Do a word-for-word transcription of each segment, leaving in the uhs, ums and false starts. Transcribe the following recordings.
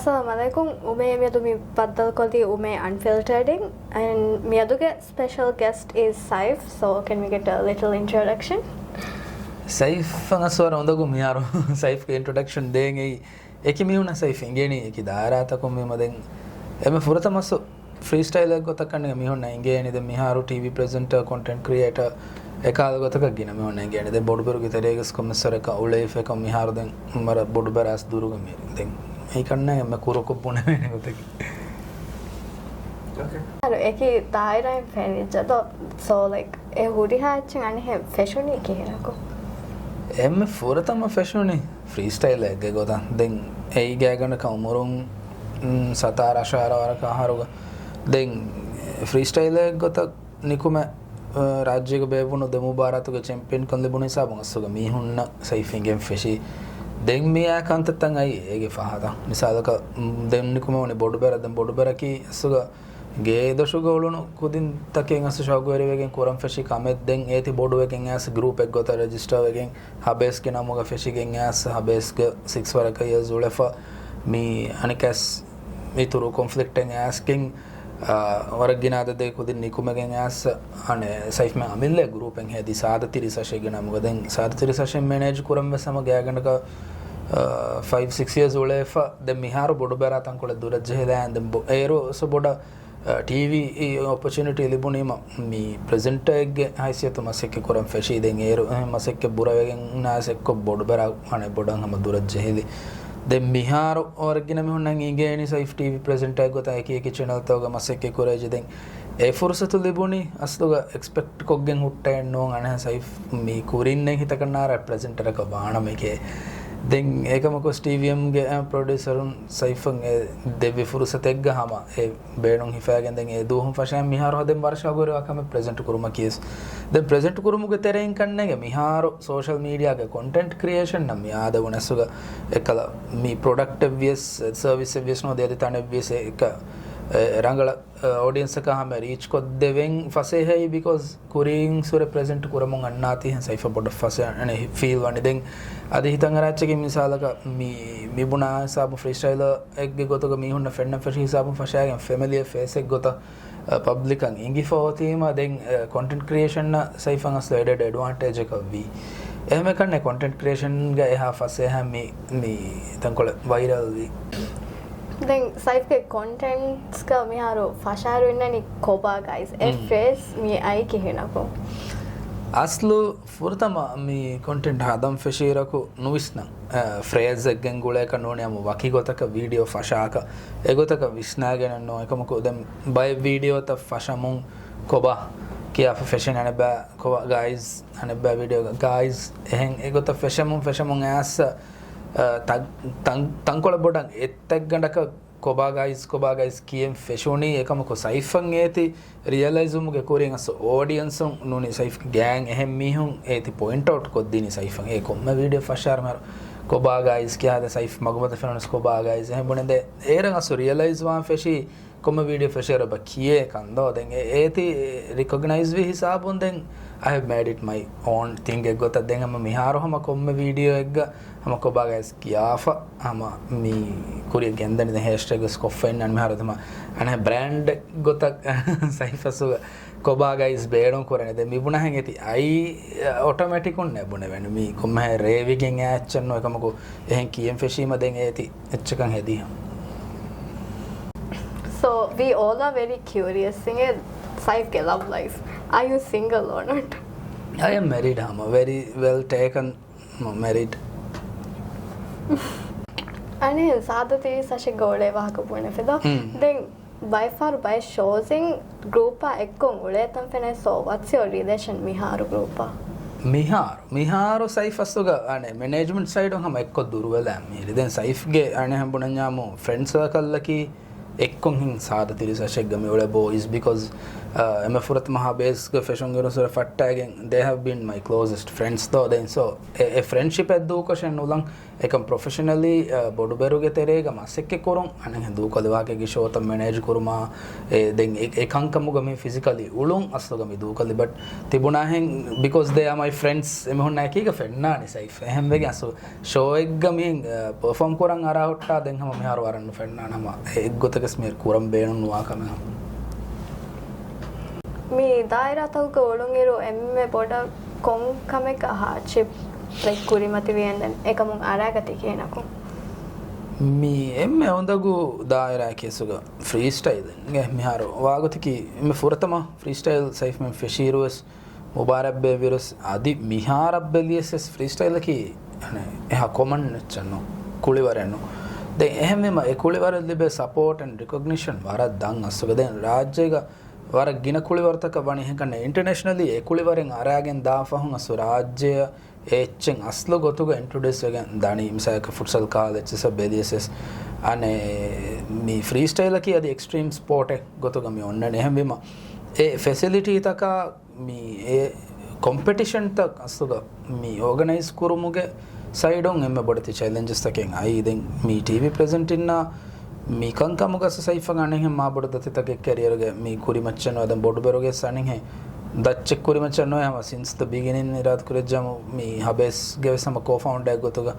އައްސަލާމު ޢަލައިކުމް. އުމޭ މިއަދު މި ބައްދަލުކޮށްލީ އުމޭ އަންފިލްޓަރޑިން. އެންޑް މިއަދުގެ ސްޕެޝަލް ގެސްޓް އިޒް ސައިފް. ސޯ ކެން ވީ ގެޓް އަ ލިޓަލް އިންޓްރޮޑަކްޝަން؟ ސައިފް އަސްވަރު އުނދަގޫ މިހާރު ސައިފްގެ އިންޓްރޮޑަކްޝަން ދޭން އެއީ އެކި މީހުންނަށް ސައިފް އިނގޭނީ އެކި ދާއިރާތަކުން ވީމަ ދެން އެމެ ފުރަތަމަސް ފްރީސްޓައިލެއް ގޮތަށް ކަންނޭނގެ މީހުންނަށް އިނގޭނީ. ދެން މިހާރު ޓީވީ ޕްރެޒެންޓަރ، ކޮންޓެންޓް ކްރިއޭޓަރ އެކާލަ ގޮތަކަށް ގިނަ މީހުންނަށް އިނގޭނީ. ދެން ބޮޑުބެރުގެ ތެރޭގަސް ކޮމެސްވަރަކަށް އުޅޭފައިކަން މިހާރު ދެން މަރަށް ބޮޑުބެރާސް ދުރުގަ މި ދެން އެއީ ކަންނޭނގެ މެ ކުރުކޮށް ބުނެވޭނެ ގޮތަކީ. އަރު އެކި ދާއިރާއިން ފެނިއްޖެ ދޯ. ސޯ ލައިކް އެ ހުރިހާ އެއްޗެއް އަނެއްހެން ފެށުނީ ކިހިނަކު؟ އެންމެ ފުރަތަމަ ފެށުނީ ފްރީސްޓައިލެއްގެ ގޮތަށް. ދެން އެއީ ގާތްގަނޑަކަށް އުމުރުން، އުން، ސަތާރަ އަށާރަ ވަރަކަށް އަހަރުގަ. ދެން ފްރީސްޓައިލެއް ގޮތަށް ނިކުމެ، އަ، ރާއްޖޭގަ ބޭއްވުނު ދެ މުބާރާތުގެ ޗެމްޕިއަންކަން ލިބުނު ހިސާބުން އަސްލުގަ މީހުންނަށް ސައިފް އިނގެން ފެށީ. ދެން މިއާ ކަންތައްތައް އައީ އޭގެ ފަހަތަށް. މިސާލަކަށް، ދެން ނިކުމެވުނީ ބޮޑުބެރަށް. ދެން ބޮޑުބެރަކީ އަސްލުގަ ގޭދޮށުގަ އުޅުނު ކުދިންތަކެއް އަސްލު ޝައުގުވެރިވެގެން ކުރަން ފެށި ކަމެއް. ދެން އޭތި ބޮޑުވެގެން އައިސް ގްރޫޕެއް ގޮތަށް ރެޖިސްޓަރ ވެގެން ހަބޭސްގެ ނަމުގަ ފެށިގެން އައިސް ހަބޭސްގަ ސިކްސް ވަރަކަށް އިޔާޒް އުޅެފަ މި އަނެކަސް އިތުރު ކޮންފްލިކްޓެއް އައިސްގެން، އާ، ވަރަށް ގިނަ އަދަދެއް ކުދިން ނިކުމެގެން އައިސް އަނެއް ސައިފްމެ އަމިއްލަ ގްރޫޕެއް ހެދި ސާދަ ތިރީސް އަށެއްގެ ނަމުގަ. ދެން ސާދަ ތިރީސް އަށެއް މެނޭޖް ކުރަން ވެސް ހަމަ ގާތްގަނޑަކަށް، އާ، ފައިވް ސިކްސް އިޔާޒް އުޅޭފަ. ދެން މިހާރު ބޮޑުބެރާ ތަންކޮޅެއް ދުރަށް ޖެހިލާ. ދެން ބޮ-، އޭރު ސޮ ބޮޑަށް އަ، ޓީވީ އޮޕޮޗުނިޓީ ލިބުނީމަ މި ޕްރެޒެންޓަރެއްގެ ހައިސިއްޔަތު މަސައްކަތް ކުރަން ފެށީ. ދެން އޭރު އެހެން މަސައްކަތް ބުރަވެގެން ނާސް އެއްކޮށް ބޮޑުބެރާ އަނެއް ބޮޑަށް ހަމަ ދުރަށް ޖެހިލި. ދެން މިހާރު ވަރަށް ގިނަ މީހުންނަށް އިނގޭނީ ސައިފް ޓީވީ ޕްރެޒެންޓަރެއް ގޮތަށް އެކި އެކި ޗެނަލްތަކުގަ މަސައްކަތް ކުރެވިއްޖެ. ދެން އެ ފުރުސަތު ލިބުނީ އަސްލުގަ އެކްސްޕެކްޓް ކޮށްގެން ހުއްޓައެއް ނޫން. އަނެއް ސައިފް މި ކުރިން އެހިތަކަށް ނާރާ ޕްރެޒެންޓަރަކަށް ވާނަމޭކޭ. ދެން އެކަމަކު ޓީވީއެމްގެ ޕްރޮޑިއުސަރުން ސައިފަށް އެ ދެއްވި ފުރުސަތެއްގަ ހަމަ އެ ބޭނުން ހިފައިގެން ދެން އެ ދުވަހުން ފަށައި މިހާރު ހަދަން ވަރަށް ޝައުގުވެރިވާ ކަމެއް ޕްރެޒެންޓް ކުރުމަކީ. ދެން ޕްރެޒެންޓް ކުރުމުގެ ތެރެއިން ކަންނޭނގެ މިހާރު ސޯޝަލް މީޑިއާގެ ކޮންޓެންޓް ކްރިއޭޝަންއަށް މި އާދަވުން އަސްލުގަ އެއްކަލަ މި ޕްރޮޑަކްޓެއް ވިޔަސް ސަރވިސެއް ވިޔަސް ނޯ ދޭދި ތަނެއް ވިޔަސް އެ ރަނގަޅަށް އޮޑިއެންސަކަށް ހަމަ ރީޗް ކޮށްދެވެން ފަސޭހައި. ބިކޮޒް ކުރީން ސުރެ ޕްރެޒެންޓް ކުރަމުން އަންނާތީ ހެން ސައިފަށް ބޮޑަށް ފަސޭހަ އަނެއް ފީލް ވަނީ. ދެން އަދި ހިތަށް އަރާ އެއްޗަކީ މިސާލަކަށް މި މި ބުނާ ހިސާބު ފްރީސްޓައިލަރ އެއްގެ ގޮތުގަ މީހުންނަށް ފެންނަން ފެށި ހިސާބުން ފަށާގެން ފެމިލިއަރ ފޭސް އެއްގޮތަށް ޕަބްލިކަށް އިނގިފަ އޮތީމަ ދެން ކޮންޓެންޓް ކްރިއޭޝަންއަށް ސައިފަށް އަސްލު އެޑެޑް އެޑްވާންޓޭޖަކަށް ވީ. އެހެން ކަންނޭ ކޮންޓެންޓް ކްރިއޭޝަންގަ އެހާ ފަސޭހަ މި މި ތަންކޮޅެއް ވައިރަލް ވީ. ދެން ސައިފްގެ ކޮންޓެންޓްސްގަ މިހާރު ފަށާއިރު އިންނަނީ ކޮބާ ގައިޒް. އެ މް. ފްރޭޒް މި އައީ ކިހިނަކު؟ އަސްލު ފުރަތަމަ މި ކޮންޓެންޓް ހަދަން ފެށިއިރަކު ނުވިސްނަން، އަ، ފްރޭޒެއްގެން ގުޅޭކަށް ނޫނީ އަމު ވަކި ގޮތަކަށް ވީޑިއޯ ފަށާކަށް އެގޮތަކަށް ވިސްނާގެނެއް ނޫން. އެކަމަކު ދެން ބައެއް ވީޑިއޯތައް ފަށަމުން ކޮބާ ކިޔާފަ ފެށިން އަނެއްބައި ކޮބާ ގައިޒް، އަނެއްބައި ވީޑިއޯގަ ގައިޒް އެހެން އެގޮތަށް ފެށަމުން ފެށަމުން އައިސް، އަ، ތަ-، ތަން-، ތަންކޮޅެއް ބޮޑަށް އެއްތައްގަނޑަކަށް ކޮބާ ގައިޒް، ކޮބާ ގައިޒް ކިޔެން ފެށުނީ. އެކަމަކު ސައިފަށް އޭތި ރިއަލައިޒްވުމުގެ ކުރިން އަސް އޯޑިއެންސުން ނޫނީ ސައިފްގެ ގޭން އެހެން މީހުން އޭތި ޕޮއިންޓް އައުޓް ކޮށްދިނީ ސައިފަށް. އޭ ކޮންމެ ވީޑިއޯ ފަށާއިރު މިހާރު ކޮބާ ގައިޒް ކިޔާ ދެ ސައިފް މަގުމަތަށް ފެނުނަސް ކޮބާ ގައިޒް އެހެން ބުނެދޭ. އޭރަށް އަސް ރިއަލައިޒް ވާން ފެށީ ކޮންމެ ވީޑިއޯ ފެށިއިރު އެބަ ކިޔޭ ކަން ދޯ. ދެން އޭ-، އޭތި ރިކޮގްނައިޒް ވި ހިސާބުން ދެން I have made it my own thing އެއްގޮތަށް ދެން ހަމަ މިހާރު ހަމަ ކޮންމެ ވީޑިއޯއެއްގަ ހަމަ ކޮބާ ގައިޒް ކިޔާފަ ހަމަ މި ކުރިއަށް ގެންދަނީ. ދެން ހޭޝްޓެގް ވެސް ކޮށްފަ އިންނަން މިހާރު ހަމަ އަނެއް ބްރޭންޑް ގޮތަށް ސައިފަސް ކޮބާ ގައިޒް ބޭނުން ކުރަނީ. ދެން މި ބުނާހެން އޭތި އައީ އޮޓޮމެޓިކުން ނޭ ބުނެވެން. މި ކޮންމެހެން ރޭވިގެން އެއްޗެއް ނޫން. އެކަމަކު އެހެން ކިޔެން ފެށީމަ ދެން އޭތި އެއްޗަކަށް ހެދީ ހަމަ. So, we all are very curious އިނގޭ ސައިފްގެ ލަވް ލައިފް. Are you single or not? I am married ހަމަ. Very well taken. މަ-، މެރިޑް. އަނެއް ސާދަ ތިރީސް އަށެއްގަ އުޅޭ ވާހަކަ ބުނެފިދޯ. މް. ދެން ބައެއްފަހަރު ބައެއް ޝޯސްއިން ގްރޫޕާ އެއްކޮށް އުޅޭތަން ފެނޭ. So, what's your relation މިހާރު ގްރޫޕާ؟ މިހާރު، މިހާރު ސައިފް އަސްލުގަ އަނެއް މެނޭޖްމަންޓް ސައިޑުން ހަމަ އެއްކޮށް ދުރުވެލާ މިހިރި. ދެން ސައިފްގެ އަނެއް ހަމަ ބުނަންޏާމު ފްރެންޑް ސަރކަލްއަކީ އެއްކޮށް ހިން ސާދަ ތިރީސް އަށެއްގަ މި އުޅޭ ބޯއިޒް ބިކޮޒް، އަ، އެމެ ފުރަތަމަ ހަބޭސްގަ ފެށުން އިރުން ސުރެ ފައްޓާގެން they have been my closest friends ދޯ. ދެން ސޯ އެ، އެ ފްރެންޑްޝިޕް އެއް ދޫކޮށެއް ނުލަން އެކަމް ޕްރޮފެޝަނަލީ ބޮޑުބެރުގެ ތެރޭގަ މަސައްކަތް ކުރުން، އަނެއްހެން ދޫކޮށްލި ވާހަކަ ގިޝޯތައް މެނޭޖް ކުރުމާ، އެ، ދެން އެ، އެ ކަންކަމުގަ މި ފިޒިކަލީ އުޅުން އަސްލުގަ މި ދޫކޮށްލި. ބަޓް ތިބުނާހެން، because they are my friends، އެމީހުންނާ އެކީގަ ފެންނާނީ ސައިފް. އެހެންވެގެން އަސްލު ޝޯއެއްގަ މިހެން ޕަރފޯމް ކުރަން އަރާ ހުއްޓާ ދެން ހަމަ މިހާރު ވަރަށް ނުފެންނާނެ ހަމަ އެއްގޮތަކަސް މި ކުރަން ބޭނުން ނުވާ ކަމެއް ހަމަ. މި ދާއިރާތަކުގަ އުޅުނުއިރު އެންމެ ބޮޑަށް ކޮން ކަމެއްގަ ހާޑްޝިޕް، ލައިކް، ކުރިމަތިވި އެންޑް ދެން އެކަމުން އަރާގަތީ ކިހިނަކު؟ މި އެންމެ އުނދަގޫ ދާއިރާއަކީ އަސްލުގަ ފްރީސްޓައިލް އިނގޭ. މިހާރު ވާގޮތަކީ އެންމެ ފުރަތަމަ ފްރީސްޓައިލް ސައިފްމެން ފެށިއިރުވެސް މުބާރާތް ބޭއްވިއިރުވެސް އަދި މިހާރަށް ބެލިޔަސް ވެސް ފްރީސްޓައިލަކީ އެހާ ކޮމަން އެއްޗެއް ނޫން، ކުޅިވަރެއް ނޫން. ދެން އެހެންވީމަ އެ ކުޅިވަރަށް ލިބޭ ސަޕޯޓް އެންޑް ރިކޮގްނިޝަން ވަރަށް ދަށް އަސްލުގަ. ދެން ރާއްޖޭގަ ވަރަށް ގިނަ ކުޅިވަރުތަކަށް ވަނީ އެހެންކަންނޭ. އިންޓަރނޭޝަނަލީ އެ ކުޅިވަރެއް އަރާގެން ދާ ފަހުން އަސްލު ރާއްޖެއަށް އެ އެއްޗެއް އަސްލު ގޮތުގަ އިންޓްރޮޑިއުސް ވެގެން ދަނީ. މިސާލަކަށް ފުޓްސަލް ކާލް އެއްޗިއްސަށް ބެލިޔަސް ވެސް އަނެއް މި ފްރީސްޓައިލަކީ އަދި އެކްސްޓްރީމް ސްޕޯޓެއް ގޮތުގަ މި އޮންނަނީ. އެހެންވީމަ އެ ފެސިލިޓީތަކާ މި އެ ކޮމްޕެޓިޝަންތައް އަސްލުގަ މި އޯގަނައިޒް ކުރުމުގެ ސައިޑުން އެންމެ ބޮޑެތި ޗެލެންޖަސްތަކެއް އައީ. ދެން މި ޓީވީ ޕްރެޒެންޓިންނާ މި ކަންކަމުގަ ސައިފަށް އަނެއްހެން މާބޮޑު ދަތިތަކެއް ކެރިއަރުގެ މި ކުރިމައްޗެއް ނުވޭ. ދެން ބޮޑުބެރުގެ ސަނިހެ ދައްޗެއް ކުރިމައްޗެއް ނުވޭ. ހަމަ ސިންސް ދަ ބިގިނިން އިރާދަކުރެއްޖާމު މި ހަބޭސްގެ ވެސް ހަމަ ކޯ ފައުންޑާއެއް ގޮތުގަ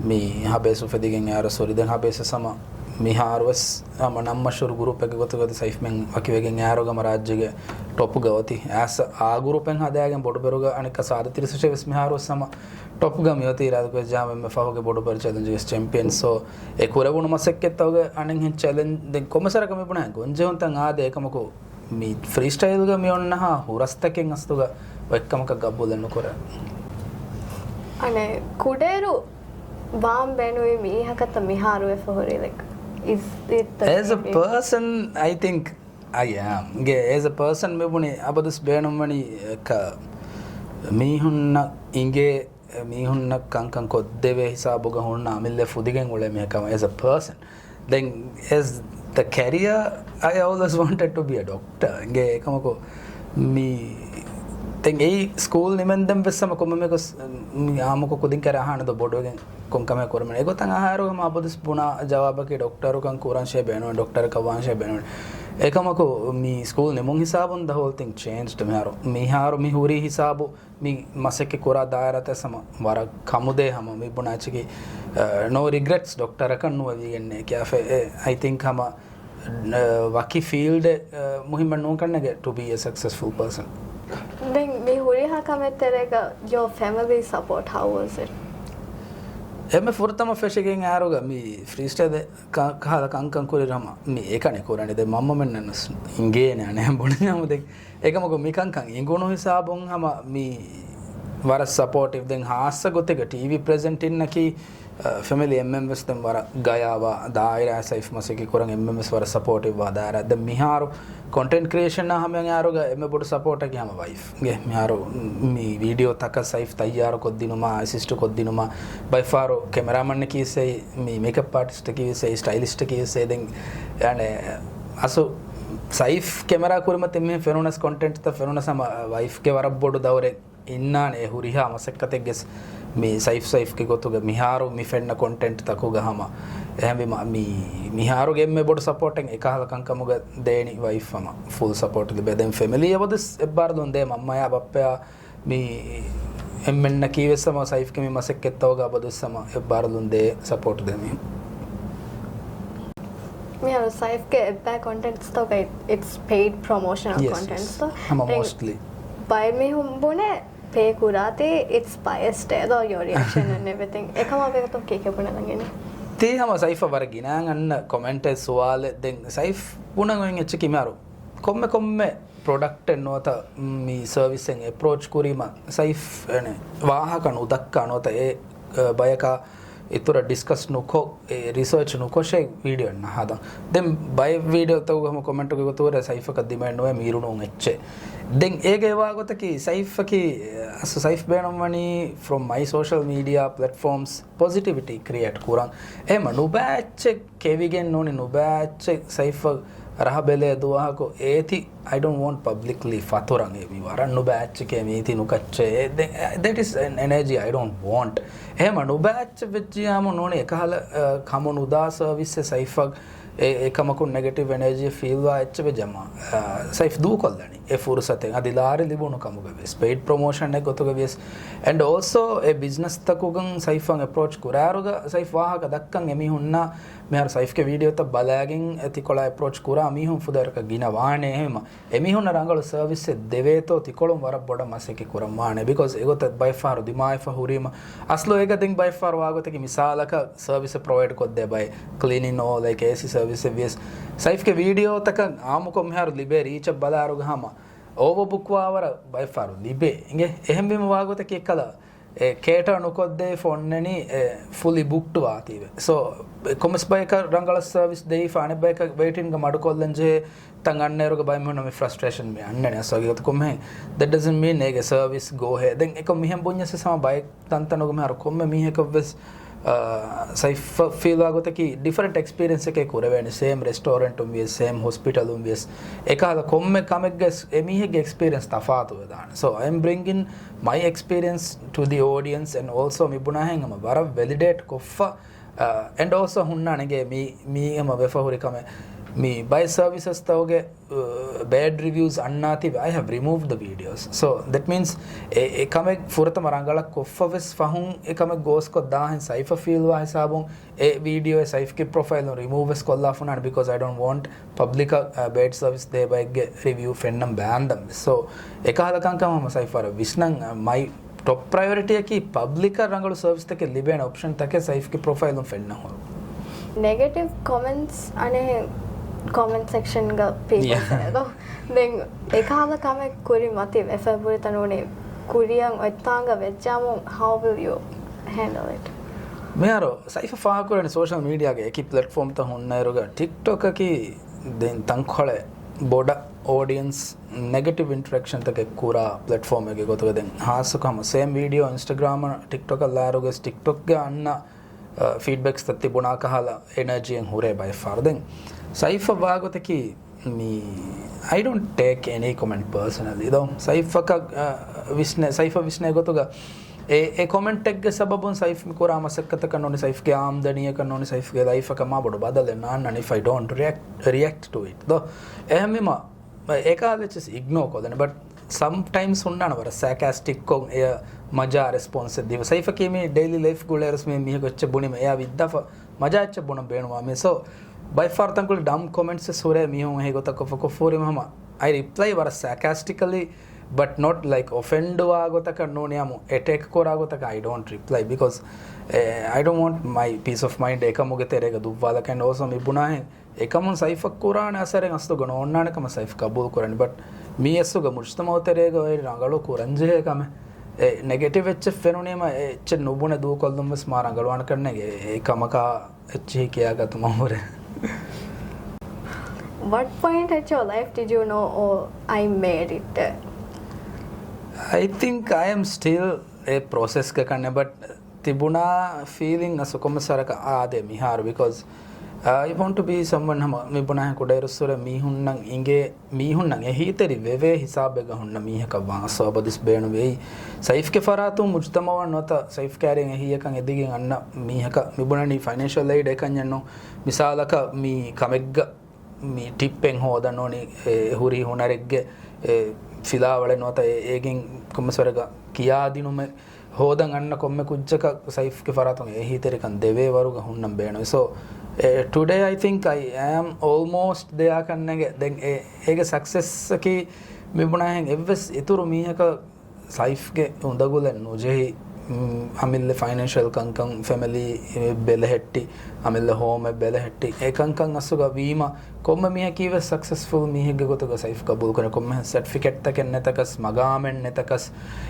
މި ހަބޭސް އުފެދިގެން އެއާރަ ސޮރި. ދެން ހަބޭސް ވެސް ހަމަ މިހާރު ވެސް ހަމަ ނަން މަޝްހޫރު ގުރޫޕެއްގެ ގޮތުގަ ސައިފްމެން ވަކިވެގެން އެއާރު ހަމަ ރާއްޖޭގެ ޓޮޕުގަ އޮތީ. އެއްސަ އާ ގުރޫޕެއް ހަދާގެން ބޮޑުބެރުގަ އަނެއްކާ ސާދަ ތިރީސް ވެސް މިހާރު ވެސް ހަމަ ޓޮޕްގަ މިއޮތީ އިރާދަކުރެއްޖާމު އެންމެ ފަހުގެ ބޮޑުބެރު ޗެލެންޖްގެ ޗެމްޕިއަން. ސޯ އެ ކުރެވުނު މަސައްކަތްތަކުގެ އަނެއްހެން ޗެލެންޖް ދެން ކޮންމެ ސަރަކަށް މި ބުނާ ގޮންޖެހުންތައް އާދޭ. އެކަމަކު މި ފްރީސްޓައިލްގަ މި އޮންނަހާ ހުރަސްތަކެއް އަސްލުގަ އޮތްކަމަކަށް ގަބޫލެއް ނުކުރޭ. އަނެއް ކުޑައިރު ވާން ބޭނުވި މީހަކަށްތަ މިހާރު ވެފަ ހުރީ؟ ލައިކް، އިޒް އިޓް ދަ އޭޒް އަ ޕާސަން، އައި ތިންކް އައި އޭމް ގެ އޭޒް އަ ޕާސަން މި ބުނި އަބަދުސް ބޭނުންވަނީ އެކަ މީހުންނަށް އިނގޭ، މީހުންނަށް ކަންކަން ކޮށްދެވޭ ހިސާބުގަ ހުންނަ އަމިއްލަ ފުދިގެން އުޅޭ މީހަކަށް އޭޒް އަ ޕާސަން. ދެން އޭޒް ދަ ކެރިއަރ، އައި އޯލްވޭސް ވާންޓެޑް ޓު ބީ އަ ޑޮކްޓަރ. އިނގޭ އެކަމަކު މި ދެން އެއީ ސްކޫލް ނިމެންދެން ވެސް ހަމަ ކޮންމެ މީހަކަސް މި އާއްމުކޮށް ކުދިން ކައިރި އަހާނެ ދޯ ބޮޑުވެގެން ކޮން ކަމެއް ކުރަމެން. އެގޮތަށް އަހާއިރު ހަމަ އަބަދުސް ބުނާ ޖަވާބަކީ ޑޮކްޓަރުކަން ކުރަން ޝޭ ބޭނުން، ޑޮކްޓަރަކަށް ވާން ޝޭ ބޭނުން. އެކަމަކު މި ސްކޫލް ނިމުން ހިސާބުން ދަ ހޯލް ތިން ޗޭންޖްޑް މިހާރު. މިހާރު މި ހުރީ ހިސާބު މި މަސައްކަތް ކުރާ ދާއިރާތައް ހަމަ ވަރަށް ކަމުދޭ ހަމަ މި ބުނާ އެއްޗަކީ، އަ، ނޯ ރިގްރެޓްސް ޑޮކްޓަރަކަށް ނުވެވިގެންނޭ ކިޔާފަ. އެ، އައި ތިންކް ހަމަ، އަ، ވަކި ފީލްޑެއް، އަ، މުހިއްމެއް ނޫންކަންނޭނގެ ޓު ބީ އެ ސަކްސެސްފުލް ޕާސަން. ދެން މި ހުރިހާ ކަމެއް ތެރޭގަ ޔޯ ފެމިލީ ސަޕޯޓް ހައު ވާޒް އިޓް؟ އެންމެ ފުރަތަމަ ފެށިގެން އައިރުގަ މި ފްރީސްޓައިލް ކަ-، ކަހަލަ ކަންކަން ކުރި ހަމަ މި އެކަނި ކުރަނީ. ދެން މަންމަމެންނަށް އިނގޭނެ އަނެއް ބުނި ހަމަ ދެން އެކަމަކު މިކަންކަން އިނގުނު ހިސާބުން ހަމަ މި ވަރަށް ސަޕޯޓިވް. ދެން ހާއްސަ ގޮތެއްގަ ޓީވީ ޕްރެޒެންޓިންނަކީ، އަ، ފެމިލީ އެންމެން ވެސް ދެން ވަރަށް ގަޔާވާ ދާއިރާ ސައިފް މަސައްކަތް ކުރަން އެންމެން ވެސް ވަރަށް ސަޕޯޓިވް ވާ ދާއިރާ. ދެން މިހާރު ކޮންޓެންޓް ކްރިއޭޝަން ހަމަ އައިރުގަ އެންމެ ބޮޑު ސަޕޯޓަކީ ހަމަ ވައިފް. ގެ މިހާރު މި ވީޑިއޯ ތަކަށް ސައިފް ތައްޔާރު ކޮށްދިނުމާ، އެސިސްޓް ކޮށްދިނުމާ، ބައިފާރު ކެމެރާމަންނަކީ ވެސް އެއީ، މި މޭކަޕް އާޓިސްޓަކީ ވެސް އެއީ، ސްޓައިލިސްޓަކީ ވެސް އެއީ. ދެން އަނެއް އަސްލު ސައިފް ކެމެރާ ކުރިމަތިން މިހެން ފެނުނަސް ކޮންޓެންޓްތައް ފެނުނަސް ހަމަ ވައިފްގެ ވަރަށް ބޮޑު ދައުރެއް އިންނާނެ އެ ހުރިހާ މަސައްކަތެއްގެސް މި ސައިފް ސައިފްގެ ގޮތުގަ މިހާރު މި ފެންނަ ކޮންޓެންޓް ތަކުގަ ހަމަ. އެހެންވީމަ މި މިހާރުގެ އެންމެ ބޮޑު ސަޕޯޓެއް އެކަހަލަ ކަންކަމުގަ ދޭނީ ވައިފް ހަމަ ފުލް ސަޕޯޓް ލިބޭ. ދެން ފެމިލީ އަބަދުސް އެއްބާރުލުން ދޭ މަންމަޔާ ބައްޕަޔާ މި އެންމެންނަކީ ވެސް ހަމަ ސައިފްގެ މި މަސައްކަތްތަކުގަ އަބަދުސް ހަމަ އެއްބާރުލުން ދޭ ސަޕޯޓް ދޭ މީހުން. މިހާރު ސައިފްގެ އެއްބައި ކޮންޓެންޓްސްތަކުގައި އިޓްސް ޕެއިޑް ޕްރޮމޯޝަނަލް ކޮންޓެންޓްސްތައް. ހަމަ ދެން މޯސްޓްލީ. ބައެއް މީހުން ބުނޭ ޕޭ ކުރާތީ އިޓްސް ބަޔަސްޑް އޭ ދޯ ޔޯ ރިއެކްޝަން އެންޑް އެވްރިތިން. އެކަމާ ބެގަތުން ކީކޭ ބުނެލަނގެނީ؟ ތީ ހަމަ ސައިފަށް ވަރަށް ގިނައިން އަންނަ ކޮމެންޓެއް ސުވާލެއް. ދެން ސައިފް ބުނަން އޮތް އެއްޗަކީ މިހާރު ކޮންމެ ކޮންމެ ޕްރޮޑަކްޓެއް ނުވަތަ މި ސަރވިސެއް އެޕްރޯޗް ކުރީމަ ސައިފް އެނެ ވާހަކަ ނުދައްކާ ނުވަތަ އެ، އެ، ބަޔަކާ އިތުރަށް ޑިސްކަސް ނުކޮށް، އެ، ރިސާޗް ނުކޮށޭ ވީޑިއޯއެއް ނަހަދަން. ދެން ބައެއް ވީޑިއޯތަކުގަ ހަމަ ކޮމެންޓުގެ ގޮތުގަ ސައިފަކަށް ދިމައެއް ނުވޭ މީރުނޫން އެއްޗެއް. ދެން އޭގެ ވާގޮތަކީ ސައިފަކީ، އަސް ސައިފް ބޭނުންވަނީ from my social media platforms positivity create ކުރަން. އެހެމަ ނުބައި އެއްޗެއް ކެވިގެން ނޫނީ ނުބައި އެއްޗެއް ސައިފަށް ރަހަ ބެލޭ ދުވަހަކު އޭތި، I don't want publicly ފަތުރަން އެ މީ ވަރަށް ނުބައި އެއްޗެކޭ މީތި ނުކައްޗޭ. އެ، ދެ-، that is an energy I don't want. އެހެމަ ނުބައި އެއްޗެއް ވެއްޖިޔާމު ނޫނީ އެކަހަލަ، އަ، ކަމު ނުދާ ސަރވިސްއެއް ސައިފަށް އެ، އެކަމަކުން ނެގެޓިވް އެނަރޖީ ފީލްވާ އެއްޗެއް ވެއްޖަމާ، އަ، ސައިފް ދޫކޮށްލަނީ އެ ފުރުސަތެއް. އަދި ލާރި ލިބުނު ކަމުގަ ވިޔަސް، ޕެއިޑް ޕްރޮމޯޝަންއެއް ގޮތުގަ ވިޔަސް. އެންޑް އޯލްސޯ އެ ބިޒްނަސްތަކުގަން ސައިފަށް އެޕްރޯޗް ކުރާއިރުގަ ސައިފް ވާހަކަ ދައްކަން އެމީހުންނަށް މިހާރު ސައިފްގެ ވީޑިއޯތައް ބަލައިގެން އެ ތިކޮޅާ އެޕްރޯޗް ކުރާ މީހުން ފުދޭވަރަކަށް ގިނަ ވާނެ. އެހެންމަ އެމީހުންނަށް ރަނގަޅު ސަރވިސްއެއް ދެވޭތޯ ތިކޮޅުން ވަރަށް ބޮޑަށް މަސައްކަތް ކުރަން ވާނެ. ބިކޮޒް އެގޮތަށް ބައެއްފަހަރު ދިމާވެފަ ހުރީމަ. އަސްލު އޭގަ ދެން ބައެއްފަހަރު ވާގޮތަކީ މިސާލަކަށް ސަރވިސް ޕްރޮވައިޑް ކޮށްދޭ ބައެއް ކްލީނިން އޯ ލައިކް އޭސީ ސަރވިސްއެއް ވިޔަސް ސައިފްގެ ވީޑިއޯތަކަށް އާއްމުކޮށް މިހާރު ލިބޭ ރީޗަށް ބަލާއިރުގަ ހަމަ އޯވަރބުކް ވާވަރަށް ބައެއްފަހަރު ލިބޭ. އިނގޭ އެހެންވީމަ ވާގޮތަކީ އެއްކަލަ އެ ކޭޓަރ ނުކޮށްދޭފަ އޮންނަނީ އެ ފުލި ބުކްޑް ވާތީވެ. ސޯ ކޮންމެސް ބަޔަކަށް ރަނގަޅަށް ސަރވިސް ދެވިފަ އަނެއް ބަޔަކަށް ވެއިޓިންގ މަޑުކޮށްލަން ޖެހޭ ތަން އަންނައިރުގަ ބައެއް މީހުންނަށް މި ފްރަސްޓްރޭޝަން މި އަންނަނީ. އަސް ހަގީގަތު ކޮންމެހެން that doesn't mean އޭގެ ސަރވިސް ގޯހޭ. ދެން އެކަމް މިހެން ބުންޏަސް ހަމަ ބައެއް ތަންތަނުގަ މިހާރު ކޮންމެ މީހަކަށްވެސް، އާ، ސައިފަށް ފީލްވާ ގޮތަކީ ޑިފަރެންޓް އެކްސްޕީރިއެންސްއެކޭ ކުރެވޭނެ. ސޭމް ރެސްޓޯރެންޓުން ވިޔަސް، ސޭމް ހޮސްޕިޓަލުން ވިޔަސް، އެކަހަލަ ކޮންމެ ކަމެއްގެ އެމީހެއްގެ އެކްސްޕީރިއެންސް ތަފާތު ވެދާނެ. So I am bringing my experience to the audience and also މި ބުނާހެން ހަމަ ވަރަށް ވެލިޑޭޓް ކޮށްފަ އެންޑް އޯލްސޯ ހުންނާނެގޭ މީ، މީ ހަމަ ވެފަ ހުރި ކަމެއް. މީ ބައެއް ސަރވިސަސްތަކުގެ ބޭޑް ރިވިއުސް އަންނާތީވެ. I have removed the videos. So that means އެ، އެ ކަމެއް ފުރަތަމަ ރަނގަޅަށް ކޮށްފަ ވެސް ފަހުން އެ ކަމެއް ގޯސްކޮށް ދާހެން ސައިފަށް ފީލްވާ ހިސާބުން އެ ވީޑިއޯއެއް ސައިފްގެ ޕްރޮފައިލުން ރިމޫވް ވެސް ކޮށްލާފަ ހުންނާނެ. Because I don't want ޕަބްލިކަށް ބޭޑް ސަރވިސް ދޭ ބައެއްގެ ރިވިއު ފެންނަން ބާންދަން ވެސް. So އެކަހަލަ ކަންކަމަށް ހަމަ ސައިފަށް ވިސްނަން މައި ޓޮޕް ޕްރަޔޮރިޓީއަކީ ޕަބްލިކަށް ރަނގަޅު ސަރވިސްތަކެއް ލިބޭނެ އޮޕްޝަންތަކެއް ސައިފްގެ ޕްރޮފައިލުން ފެންނަ ހުރުން. ނެގެޓިވް ކޮމެންޓްސް އަނެއް ކޮމެންޓް ސެކްޝަންގަ ޕީޕަލް ދޯ. ދެން އެކަހަލަ ކަމެއް ކުރި މަތި އެފަ ބުރިތަ ނޫނީ ކުރިއަށް އޮތްތާނގަ ވެއްޖާމު، how will you handle it? މިހާރު ސައިފަށް ފާހަގަކުރަނީ ސޯޝަލް މީޑިއާގެ އެކި ޕްލެޓްފޯމްތައް ހުންނައިރުގަ ޓިކްޓޮކަކީ ދެން ތަންކޮޅެއް ބޮޑަށް އޯޑިއެންސް ނެގެޓިވް އިންޓަރެކްޝަންތަކެއް ކުރާ ޕްލެޓްފޯމެއްގެ ގޮތުގަ ދެން ހާއްސަކޮށް ހަމަ ސޭމް ވީޑިއޯ އިންސްޓަގްރާމަށް ޓިކްޓޮކަށް ލާއިރުގަ ޓިކްޓޮކްގަ އަންނަ އަ، ފީޑްބެކްސްތައް ތިބުނާ ކަހަލަ އެނަރޖީއެއް ހުރޭ ބައެއްފަހަރު. ދެން ސައިފަށް ވާގޮތަކީ މީ، I don't take any comment personally ދޯ. ސައިފަކަށް، އަ، ވިސްނޭ، ސައިފަށް ވިސްނޭ ގޮތުގަ އެ، އެ ކޮމެންޓެއްގެ ސަބަބުން ސައިފް މި ކުރާ މަސައްކަތަކަށް ނޫނީ، ސައިފްގެ އާމްދަނީއަކަށް ނޫނީ، ސައިފްގެ ލައިފަކަށް މާ ބޮޑު ބަދަލެއް ނާންނަނީ if I don't react, react to it ދޯ. އެހެންވީމަ އެކަހަލަ އެއްޗެސް އިގްނޯ ކޮށްލަނީ. ބަޓް ސަމްޓައިމްސް ހުންނާނެ ވަރަށް ސާކާސްޓިކްކޮށް އެ މަޖާ ރެސްޕޮންސެއް ދީފަ. ސައިފަކީ މީ ޑެއިލީ ލައިފް ގުޅޭއިރުސް މީ މީހަކު އެއްޗެއް ބުނީމަ އެޔާ ވިއްދާފަ މަޖާ އެއްޗެއް ބުނަން ބޭނުންވާ މީ. ސޯ ބައެއްފަހަރު ތަންކޮޅެއް ޑަމް ކޮމެންޓްސް ވެސް ހުރޭ މީހުން އެހި ގޮތަށް ކޮށްފަ ކޮށްފަ ހުރީމަ ހަމަ I reply ވަރަށް ސާކާސްޓިކަލީ، but not like އޮފެންޑް ވާ ގޮތަކަށް ނޫނީ އާއްމު އެޓޭކް ކުރާ ގޮތަކަށް I don't reply because, eh, I don't want my peace of mind އެކަމުގެ ތެރޭގަ ދުއްވާލަކަށް. އެންޑް އޯލްސޯ މި ބުނާހެން އެކަމުން ސައިފަށް ކުރާނެ އަސަރެއް އަސްލުގަ ނޯންނާނެ ކަމަށް ސައިފް ގަބޫލު ކުރަނީ. ބަޓް މީ އަސްލުގަ މުޖްތަމައު ތެރޭގަ އޮތް ރަނގަޅު ކުރަންޖެހޭ ކަމެއް. އެ ނެގެޓިވް އެއްޗެއް ފެނުނީމަ އެ އެއްޗެއް ނުބުނެ ދޫކޮށްލުން ވެސް މާ ރަނގަޅުވާނެ ކަންނޭނގެ. އެ ކަމަކާ އެއްޗެހި ކިޔާ ގަތުމަށް ހުރޭ. What point at your life did you know, "Oh, I made it"? I think I am still އެ ޕްރޮސެސްގަ ކަންނޭ، ބަޓް ތިބުނާ ފީލިން އަސްލު ކޮންމެސް ވަރަކަށް އާދޭ މިހާރު، because I want to be someone ހަމަ މި ބުނާހެން ކުޑައިރުއްސުރެ މީހުންނަށް އިނގޭ، މީހުންނަށް އެހީތެރި ވެވޭ ހިސާބެއްގަ ހުންނަ މީހަކަށް ވާން އަސްލު އަބަދުވެސް ބޭނުންވޭ. ސައިފްގެ ފަރާތުން މުޖްތަމައަށް ނުވަތަ ސައިފް ކާރިން އެހީއަކަށް އެދިގެން އަންނަ މީހަކަށް މި ބުނަނީ ފައިނޭންޝަލް އެއިޑް އެކަންޏެއްނު. މިސާލަކަށް މި ކަމެއްގަ މި ޓިއްޕެއް ހޯދަން ނޫނީ، އެ، ހުރި ހުނަރެއްގެ، އެ، ފިލާވަޅެއް ނުވަތަ އެ، އޭގެން ކޮންމެސް ވަރަކަށް ކިޔާދިނުމެއް ހޯދަން އަންނަ ކޮންމެ ކުއްޖަކަށް ސައިފްގެ ފަރާތުން އެހީތެރިކަން ދެވޭ ވަރުގަ ހުންނަން ބޭނުން. So, އެ، today I think I am almost there ކަންނޭނގެ. ދެން އެ، އޭގެ ސަކްސެސްއަކީ މި ބުނާހެން އެއްވެސް އިތުރު މީހަކަށް ސައިފްގެ އުނދަގުލެއް ނުޖެހި، މް، އަމިއްލަ ފައިނޭންޝަލް ކަންކަން، ފެމިލީ ބެލެހެއްޓި، އަމިއްލަ ހޯމެއް ބެލެހެއްޓި، އެ ކަންކަން އަސްލުގަ ވީމަ، ކޮންމެ މީހަކީވެސް ސަކްސެސްފުލް މީހެއްގެ ގޮތުގަ ސައިފް ގަބޫލުކުރޭ. ކޮންމެހެން ސެޓްފިކެޓްތަކެއް ނެތަކަސް، މަގާމެއް ނެތަކަސް،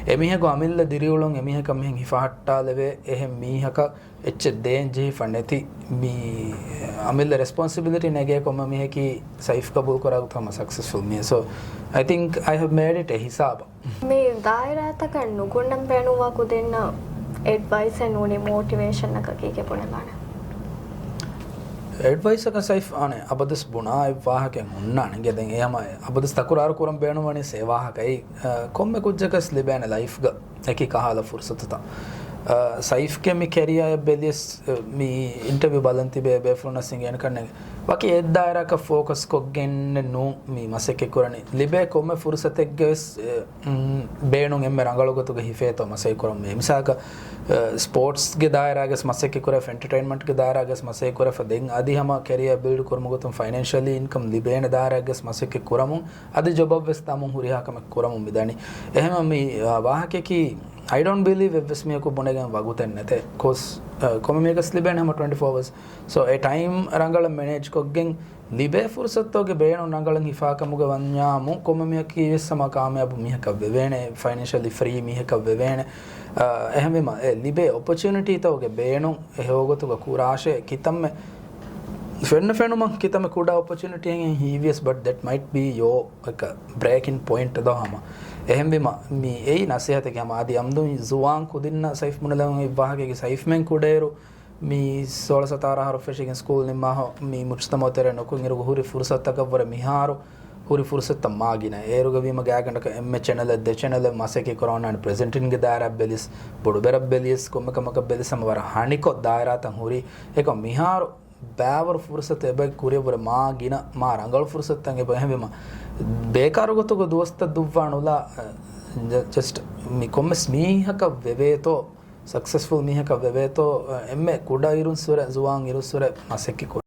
އެމީހަކު އަމިއްލަ ދިރިއުޅުން އެމީހަކަށް މިހެން ހިފަހައްޓާލެވޭ އެހެން މީހަކަށް އެއްޗެއް ދޭން ޖެހިފަ ނެތި މީ، އަމިއްލަ ރެސްޕޮންސިބިލިޓީ ނެގޭ ކޮންމެ މީހަކީ ސައިފް ގަބޫލު ކުރާ ގޮތަށް ހަމަ ސަކްސެސްފުލް މީ. So, I think I have made it އެ ހިސާބަށް. މި ދާއިރާތަކަށް ނުގުންނަން ބޭނުންވާ ކުދިންނަށް އެޑްވައިސްއެއް ނޫނީ މޯޓިވޭޝަންއަކަށް ކީކޭ ބުނެލާނެ؟ އެޑްވައިސްއަކަށް ސައިފް އާނެ އަބަދުސް ބުނާ އެއް ވާހަކައެއް ހުންނާނެ. ގެދެން އެ ހަމަ އަބަދުސް ތަކުރާރު ކުރަން ބޭނުންވަނީ ސޭ ވާހަކައި، އަ، ކޮންމެ ކުއްޖަކަސް ލިބޭނެ ލައިފްގަ އެކި ކަހަލަ ފުރުސަތުތައް. އަ، ސައިފްގެ މި ކެރިއާއަށް ބެލިޔަސް، އަ، މި އިންޓަވިއު ބަލަން ތިބޭ ބޭފުޅުންނަސް އިނގޭނެ ކަންނެގެ ވަކި އެއް ދާއިރާއަކަށް ފޯކަސް ކޮށްގެންނެއް ނޫން މި މަސައްކަތް ކުރަނީ. ލިބޭ ކޮންމެ ފުރުސަތެއްގެ ވެސް، އެ، އުން، ބޭނުން އެންމެ ރަނގަޅު ގޮތުގަ ހިފޭތޯ މަސައްކަތް ކުރަން. މި މިސާލަކަށް، އެ، ސްޕޯޓްސްގެ ދާއިރާގަސް މަސައްކަތް ކުރެފަ، އެންޓަޓައިންމަންޓްގެ ދާއިރާގަސް މަސައްކަތް ކުރެފަ، ދެން އަދި ހަމަ ކެރިއާ ބިލްޑް ކުރުމުގެ ގޮތުން ފައިނޭންޝަލީ އިންކަމް ލިބޭނެ ދާއިރާގަސް މަސައްކަތް ކުރަމުން، އަދި ޖޮބަށް ވެސް ދާމުން ހުރިހާ ކަމެއް ކުރަމުން މިދަނީ. އެހެންވެ މި، އާ، ވާހަކައަކީ، I don't believe އެއްވެސް މީހަކު ބުނެގެން ވަގުތެއް ނެތޭ. ކޯސް، އަ، ކޮންމެ މީހަކަސް ލިބޭނެ ހަމަ ޓްވެންޓީ ފޯ އަވަރސް. ސޯ، އެ ޓައިމް ރަނގަޅަށް މެނޭޖް ކޮށްގެން ލިބޭ ފުރުސަތުގެ ބޭނުން ރަނގަޅަށް ހިފާ ކަމުގަ ވަންޏާމު ކޮންމެ މީހަކީ ވެސް ހަމަ ކާމިޔާބު މީހަކަށް ވެވޭނެ، ފައިނޭންޝަލީ ފްރީ މީހަކަށް ވެވޭނެ. އަ، އެހެންވީމަ، އެ ލިބޭ އޮޕޮޗުނިޓީތަކުގެ ބޭނުން އެ ހެޔޮގޮތުގަ ކުރާށޭ ކިތަންމެ ފެންނަ ފެނުމަށް ކިތަންމެ ކުޑަ އޮޕޮޗުނިޓީއެއް ހީވިޔަސް، but that might be your، like, breaking point ދޯ ހަމަ. އެހެންވީމަ، މި އެއީ ނަސޭހަތެއް ހަމަ އަދި އަމްދުން ޒުވާން ކުދިންނަށް ސައިފް ބުނެލަން އެއްވާހަކައިގެ ސައިފްމެން ކުޑައިރު، މި ސޯޅަ ސަތާރަ އަހަރު ފެށިގެން ސްކޫލް ނިންމާހޯ، މި މުޖްތަމައު ތެރެ ނުކުތް އިރުގަ ހުރި ފުރުސަތަކަށްވުރެ މިހާރު ހުރި ފުރުސަތަށް މާ ގިނަ. އޭރުގަ ވީމަ ގާތްގަނޑަކަށް އެންމެ ޗެނަލެއް ދެ ޗެނަލެއް މަސައްކަތް ކުރަން އޮންނާނެ. ޕްރެޒެންޓިންގެ ދާއިރާ ބެލިޔަސް، ބޮޑުބެރަށް ބެލިޔަސް، ކޮންމެ ކަމަކަށް ބެލިޔަސް ހަމަ ވަރަށް ހަނިކޮށް ދާއިރާތައް ހުރި. އެކަމް މިހާރު ބައިވަރު ފުރުސަތު އެބަ ކުރިއަށްވުރެ މާ ގިނަ، މާ ރަނގަޅު ފުރުސަތުތައް އެބަ. އެހެންވީމަ، ބޭކާރު ގޮތުގަ ދުވަސްތައް ދުއްވާ ނުލާ، އަ، ޖަ-، ޖަސްޓް މި ކޮންމެސް މީހަކަށް ވެވޭތޯ، ސަކްސެސްފުލް މީހަކަށް ވެވޭތޯ، އެންމެ ކުޑަ އިރުއްސުރެ، ޒުވާން އިރުއްސުރެ މަސައްކަތް ކުރުން.